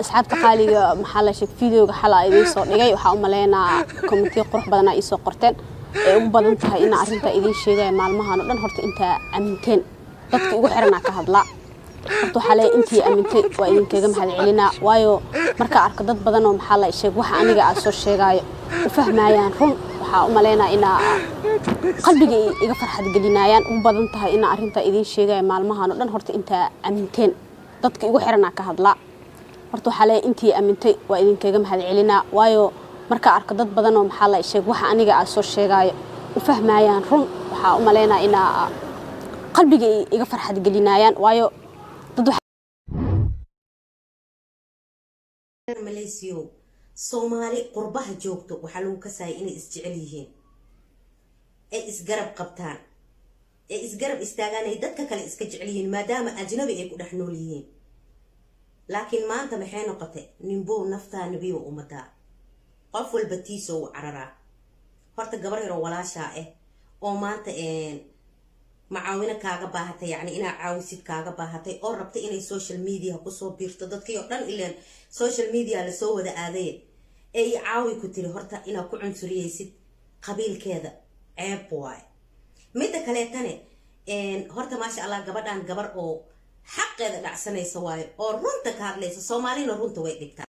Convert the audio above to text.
Asxaabta qaaliga, maxaa la sheeg, videoga xala idiin soo dhigay, waxaa u maleynaa commentiyo qurux badanaa iisoo qorteen, ay ugu badan tahay inaa arrintaa idiin sheegaya maalmahan oo dhan. Horta intaa aminteen, dadka igu xiranaa ka hadlaa. Horta waxaa leeyahay, intii amintay waa idinkaga mahad celinaa, waayo markaa arko dad badan oo, maxaa la sheeg, waxa aniga aa soo sheegaayo u fahmayaan run, waxaa u maleynaa inaa qalbiga iga farxad gelinayaan. Ugu badan tahay inaa arrintaa idiin sheegaya maalmahan oo dhan. Horta intaa aminteen, dadka igu xiranaa ka hadlaa. Horta waxaa leeyahay, intii amintay waa idinkaga mahad celinaa, waayo markaa arko dad badan oo, maxaa la sheeg, waxa aniga aa soo sheegaayo u fahmayaan run, waxaa u maleynaa inaa qalbiga iga farxad gelinayaan, waayo dad Malaysiyo Soomaali qurbaha joogto waxaa lagu kasaya inay isjecel yihiin, ay isgarab qabtaan, ay isgarab istaagaan, ay dadka kale iska jecel yihiin, maadaama ajnabi ay ku dhex nool yihiin. Laakiin maanta maxay noqotay? Ninbow naftaa nebiyo ummadaa, qof walba tiisoo u cararaa. Horta gabar yaroo walaashaa ah oo maanta macaawino kaaga baahatay, yacni inaa caawisid kaaga baahatay, oo rabta inay social media kusoo biirto, dadkii oo dhan ileen social media lasoo wada aadaye, ee i caawi ku tiri, horta inaad ku cunsuriyeysid qabiilkeeda ceeb waaye. Midda kaleetane, horta maasha Allah, gabadhan gabar oo xaqeeda dhacsanaysa waayo, oo runta ka hadlaysa. Soomaalina runta way dhigtaa.